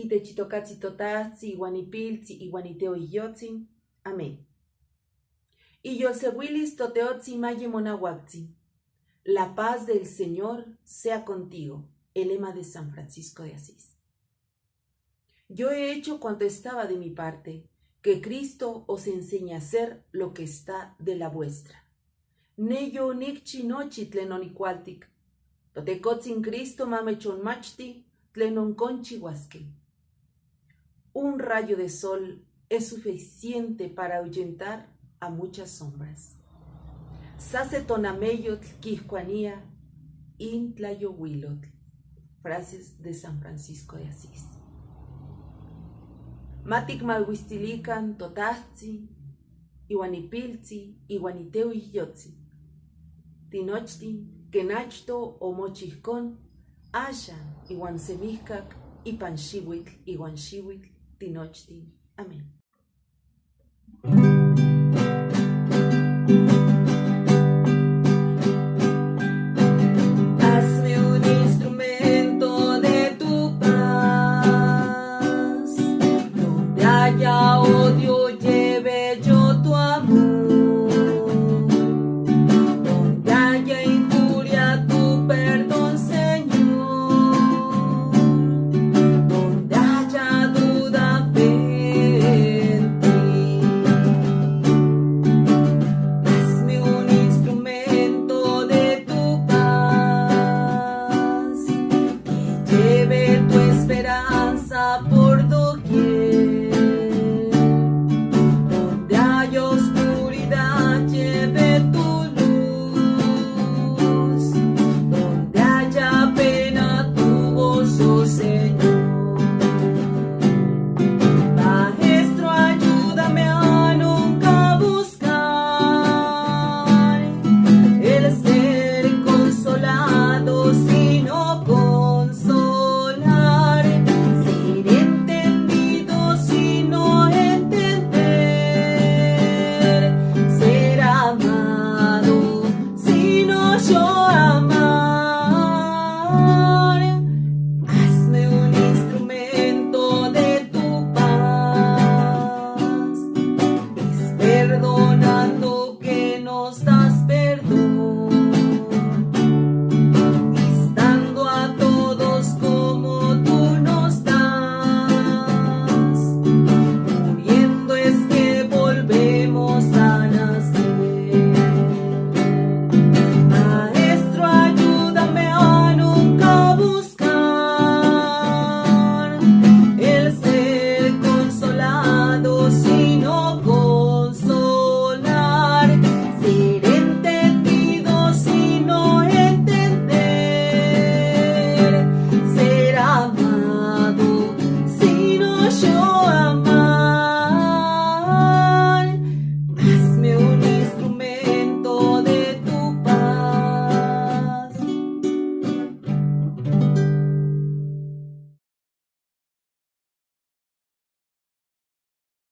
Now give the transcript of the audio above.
Itech itokatzi totajtzi, iuan ipiltzi, iuan iteoijyotzin. Amén. Iyolsehuilis toteotzi maye monahuactzi. La paz del Señor sea contigo. El lema de San Francisco de Asís. Yo he hecho cuanto estaba de mi parte, que Cristo os enseñe a hacer lo que está de la vuestra. Ne yonikchi nochi tlen onicualtic. Totecotzin Cristo mamechonmachti tlen onconchihuasque. Un rayo de sol es suficiente para ahuyentar a muchas sombras. Sase tonameyotl quihcuanía in tlayohuilotl. Frases de San Francisco de Asís. Matic malhuistilican totajtzi, iuan ipiltzi, iuan iteoijyotzi. Tinochtin, ken achto omochi ijkon, axan iuan semijcac ipan xihuitl iuan xihuitl tinochtin. Amén.